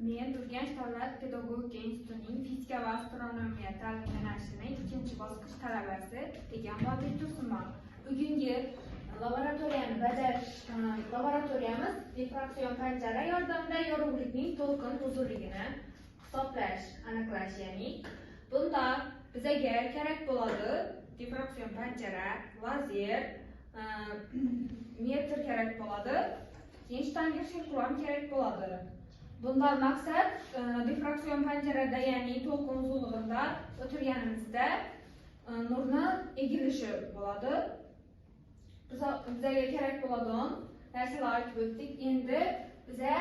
Men Urganch davlat pedagogika institutining fizika va astronomiya ta'lim yo'nalishining 2-bosqich talabasi Egamboy Tursunman. Bugungi laboratoriyani bajarish laboratoriyamiz difraksion panjara yordamida yorug'likning to'lqin uzunligini hisoblash, aniqlash, ya'ni bunda bizaga kerak bo'ladi difraksion panjara, lazer, metr kerak bo'ladi, keyin shtanga shirkulam kerak bo'ladi. Bundan maqsad difraksion panjarada, ya'ni to'lqin uzunligida o'tirganimizda nurni egilishi bo'ladi. Bizga kerak bo'ladigan narsalar aytib o'tdik. Endi biza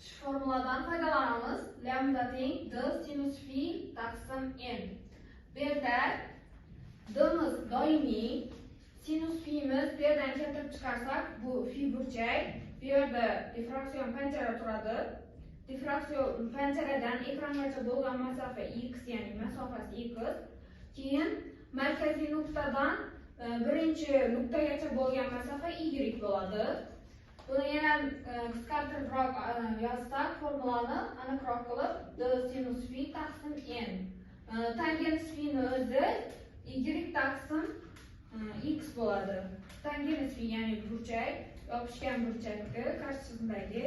shu formuladan foydalanamiz. Lambda teng d sinus fi taqsim n. Bu yerda d'miz doimiy, sinus fi'miz bu yerdan keltirib chiqarsak, bu fi burchak. Bu yerda difraksion panjara turadi. Difraksion panjaradan ekrangacha bo'lgan masofa x, ya'ni masofasi x. Keyin markaziy nuqtadan birinchi nuqtagacha bo'lgan masofa y bo'ladi. Buni yana qisqartiribroq yozsak, formulani aniqroq qilib d sinus fi taqsim n. Tangens fi ni o'zi y taqsim x bo'ladi. Tangens fi, ya'ni burchak, yopishgan burchakni qarshisidagi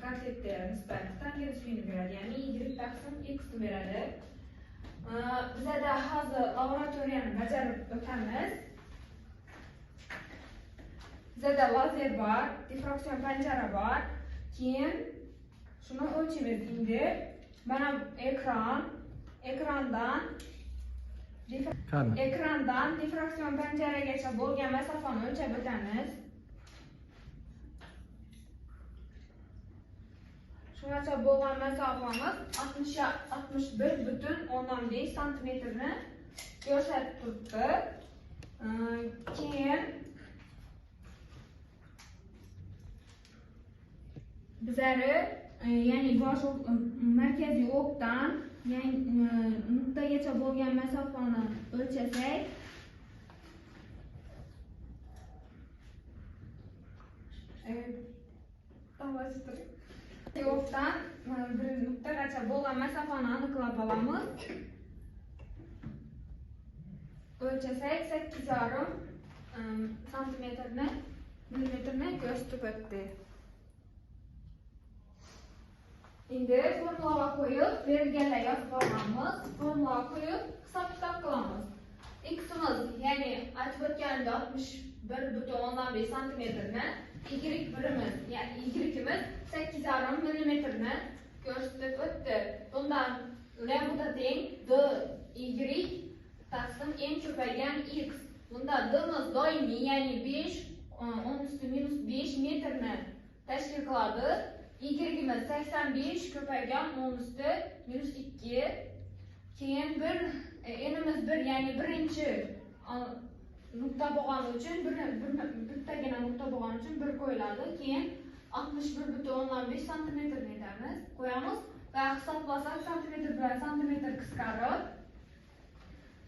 katetga nisbati tangens fi ni beradi, ya'ni y taqsim x ni beradi. Bizada hozir laboratoriyani bajarib o'tamiz. Bizada lazer bor, difraksion panjara bor. Keyin shuni o'lchaymiz endi. Mana ekrandan difraksion panjaragacha bo'lgan masofani o'lchab o'tamiz. Shungacha bo'lgan masofamiz 61,5 santimetrni ko'rsatib turibdi. Keyin bizari, ya'ni bosh markaziy o'qdan nuqtagacha bo'lgan masofani o'lchasak, o'qdan bir nuqtagacha bo'lgan masofani aniqlab olamiz. O'lchasak 8,5 santimetrni, millimetrni ko'rsatib o'tdi. Endi formulaga qo'yib, berilganlar yozib olamiz. Formulaga qo'yib, hisob-kitob qilamiz. X'imiz, ya'ni aytib o'tganimda 61,5 santimetrni, y1imiz, ya'ni y'imiz 8,5 millimetrni ko'rsatib o'tdi. Bundan lambda teng d y taqsim n ko'paygan x. Bunda d'miz doimiy, ya'ni 5 10⁻⁵ metrni tashkil qiladi. Y'imiz 85 ko'paygan 10⁻². Keyin bir n'imiz 1, ya'ni birinchi nuqta bo'lgani uchun bittagina nuqta bo'lgani uchun 1 qo'yiladi. Keyin 61,5 santimetrni aytamiz, qo'yamiz va hisoblasak santimetr bilan santimetr qisqarib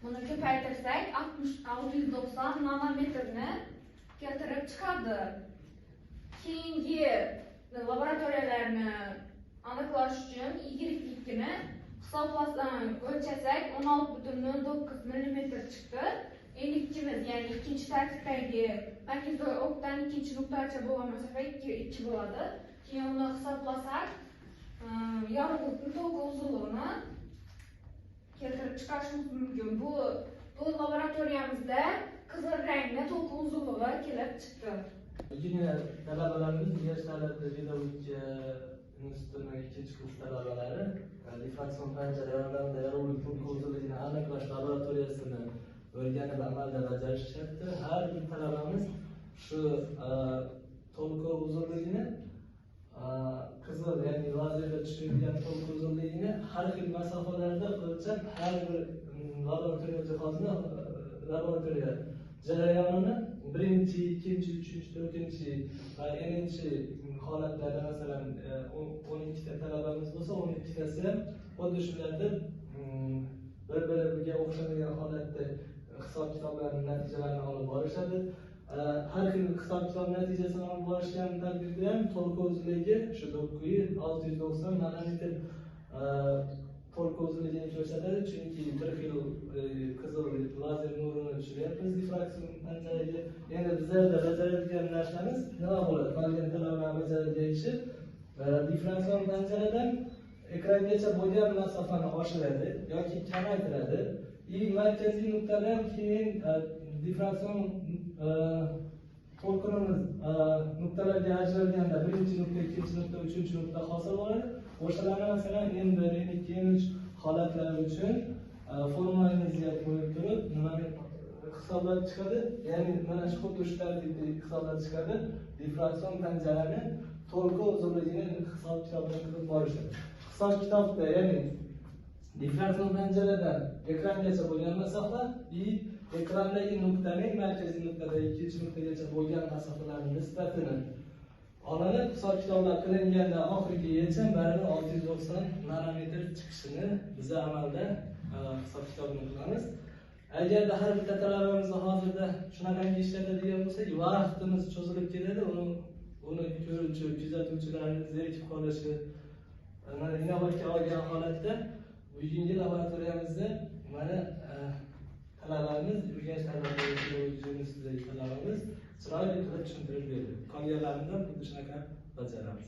buni ko'paytirsak 690 nanometrni keltirib chiqadi. Keyingi laboratoriyalarni aniqlash uchun y2ni hisoblasam o'lchasak 16,09 millimetr chiqdi. N2miz, ya'ni ikkinchi tartibdagi markaziy o'qdan ikkinchi nuqtagacha bo'lgan masofa 2 bo'ladi. Keyin uni hisoblasak yorug'likning to'lqin uzunligini keltirib chiqarishimiz mumkin. Bu laboratoriyamizda qizil rangli to'lqin uzunligi kelib chiqdi. Bugungi talabalarimiz Urganch davlat pedagogika institutining 2-kurs talabalari difraksion panjara yordamida yorug'lik to'lqin uzunligini aniqlash laboratoriyasini o'rganib amalda bajarishyapti. Har bir talabamiz shu to'lqin uzunligini qizil, ya'ni lazerda tushirilgan to'lqin uzunligini har xil masofalarda o'lchab, har bir laboratoriya jihozini, laboratoriya jarayonini birinchi, ikkinchi, uchinchi, to'rtinchi va n-inchi holatlarda, masalan, 12 ta talabamiz bo'lsa, 12tasi ham xuddi shularda bir-biriga o'xshamagan holatda hisob-kitoblarning natijalarini olib borishadi. Har xil hisob kitob natijasini olib borishgan taqdirda ham to'lqin uzunligi shu 690 nanometr to'lqin uzunligini ko'rsatadi, chunki bir xil qizil lazer nurini tushiryapmiz difraksion panjaraga. Endi bizlarda bajaradigan narsamiz nima bo'ladi? Qolgan talabalar bajaradigan ishi difraksion panjaradan ekrangacha bo'lgan masofani oshiradi yoki kamaytiradi. Markaziy nuqtadan keyin difraksion to'lqinimiz nuqtalarga ajralganda birinchi nuqta, ikkinchi nuqta, uchinchi nuqta hosil bo'ladi. O'shalarni masalan N1, N2, N3 holatlari uchun formulamizga qo'yib turib nimani hisoblab chiqadi? Ya'ni mana shu xuddi shu tartibda hisoblab chiqadi. Difraksion panjarani to'lqin uzunligini hisob kitobini qilib borishadi. Hisob kitobda, ya'ni difraksion panjaradan ekrangacha bo'lgan masofa ekrandagi nuqtaning markaziy nuqtadan ikkinchi nuqtagacha bo'lgan masofalarning nisbatini olinib hisob kitoblar qilinganda oxirgi yechim baribir 690 nanometr chiqishini biz amalda hisob kitobini qilamiz. Agarda har bitta talabamizni hozirda shunaqangi ishlatadigan bo'lsak, vaqtimiz cho'zilib ketadi, uni ko'ruvchi, kuzatuvchilarni zerikib qolishi mana inobatga olgan holatda bugungi laboratoriyamizda mana talabamiz, Urganch talabamiz chiroyli qilib tushuntirib berdi. Qolganlarini ham xuddi shunaqa bajaramiz.